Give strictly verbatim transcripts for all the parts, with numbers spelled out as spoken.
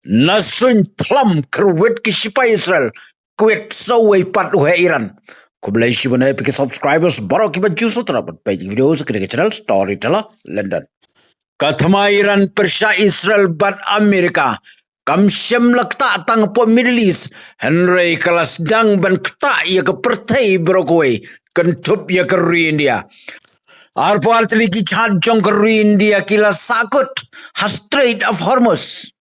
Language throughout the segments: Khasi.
Na suin thlam kyrwit ki shipai Israel, kwit sa uwei pat u heh Iran. Khublei shibun ïa phi ki subscribers baroh kiba ju subscribe bad peit ki video sa kane ka channel Storyteller London. Ka thma Iran pyrshah Israel bad Amerika kam shym la ktah tang hapoh Middle East, hynrei ka la sdang ban ktah ïa ka pyrthei baroh kawei, kynthup ïa ka ri India. Arphew ar tylli ki jahaj jong ka ri India ki la sahkut ha Strait of Hormuz.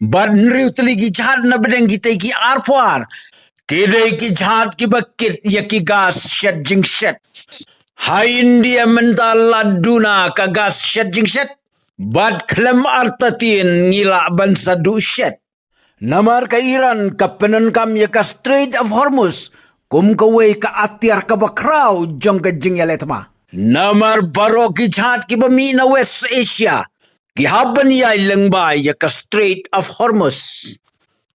Bad hynriew tylli ki jahaj na pdeng kitei ki arphew ar, ki dei ki jahaj kiba kit ïa ki gas shet jingshet. Ha India mynta la duna ka gas shet jingshet, bad khlem artatien ngi lah ban sa duh shet. Namar ka Iran ka pyndonkam ïa ka Strait of Hormuz kum kawei ka atiar kaba khraw jong ka jingïaleh thma. Namar baroh ki jahaj kiba mih na West Asia ki hap ban ïaid lyngba ïa ka Strait of Hormuz.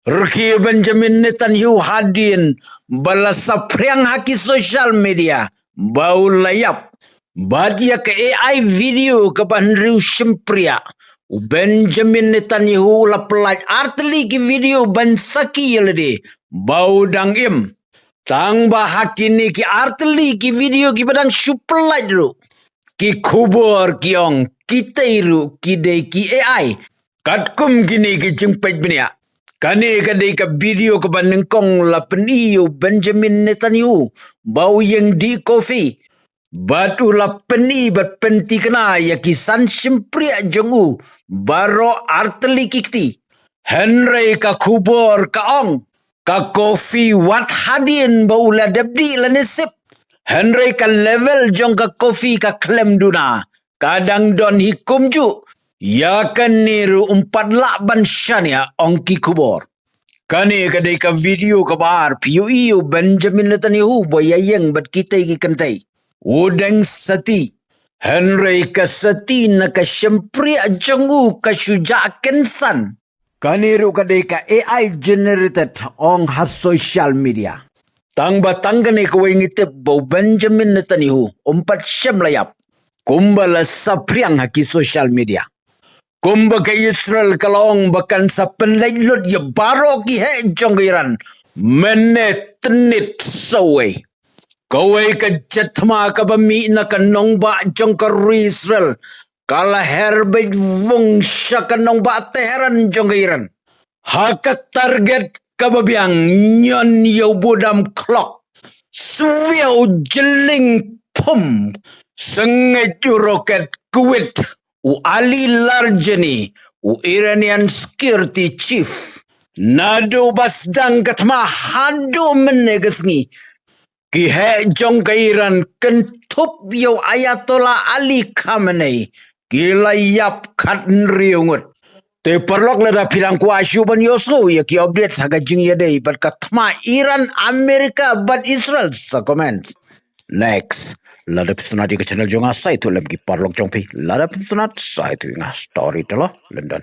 Rkhie Benjamin Netanyahu hadien ba la saphriang ha ki social media ba u la ïap. Bad ïa ka A I video kaba hynriew shympriah, u Benjamin Netanyahu u la pyllait ar tylli ki video ban sakhi ïa lade ba u dang im. Tang ba ha kine ki ar tylli ki video kiba dang shu pyllait ruh, ki khubor ki ong kitei ruh ki dei ki A I. Katkum kine ki jingpeit bniah, kane ka dei ka video kaba nyngkong la pyni ïa u Benjamin Netanyahu ba u ïeng dih kofi. Bad u la pyni bad pynthikna ïa ki san shympriah jong u baroh ar tylli ki kti. Hynrei ka khubor ka ong ka kofi wat hadien ba u la dep dih lane sip, hynrei ka level jong ka kofi ka khlem duna, ka dang don hi kumjuh. Ïa kane ruh um pat lah ban shaniah, ong ki khubor. Kane ka dei ka video kaba ar, phi ïohi ïa u Benjamin Netanyahu ba u ïaïeng bad kitei ki kynthei. U deng sati. Hynrei ka sati na ka shympriah jong u ka shu jah kynsan. Kane ruh ka dei ka A I generated, ong ha social media. Tang ba tang kane kawei ngi tip ba u Benjamin Netanyahu um pat shym la ïap, kumba la saphriang ha ki social media. Kumba ka Israel ka la ong ba kan sa pynleit lut ïa baroh ki heh jong ka Iran mynne tnit sa uwei. Kawei ka jet thma kaba mih na ka nongbah jong ka ri Israel ka la her beit vung sha ka nongbah Tehran jong ka Iran. Ha ka target kaba biang, ñion ïa u budam khlok, swiaw jylliew phum, sngewbha u rocket kwit u Ali Larijani, u Iranian security chief. Naduh ba sdang ka thma haduh mynne ka sngi, ki heh jong ka Iran kynthup ïa u Ayatollah Ali Khamenei ki la ïap khathynriew ngut. Te paralok, lada phi dang kwah shuh ban ïohsngew ïa ki update ha ka jingïadei bad ka thma Iran, Amerika bad Israel, sa comment. Next, lada phi sngewtynnat ïa ka channel jong nga, sa ïathuh lem ki paralok jong phi. Lada phi sngewtynnat, sa ïathuh ïa nga. Storyteller London.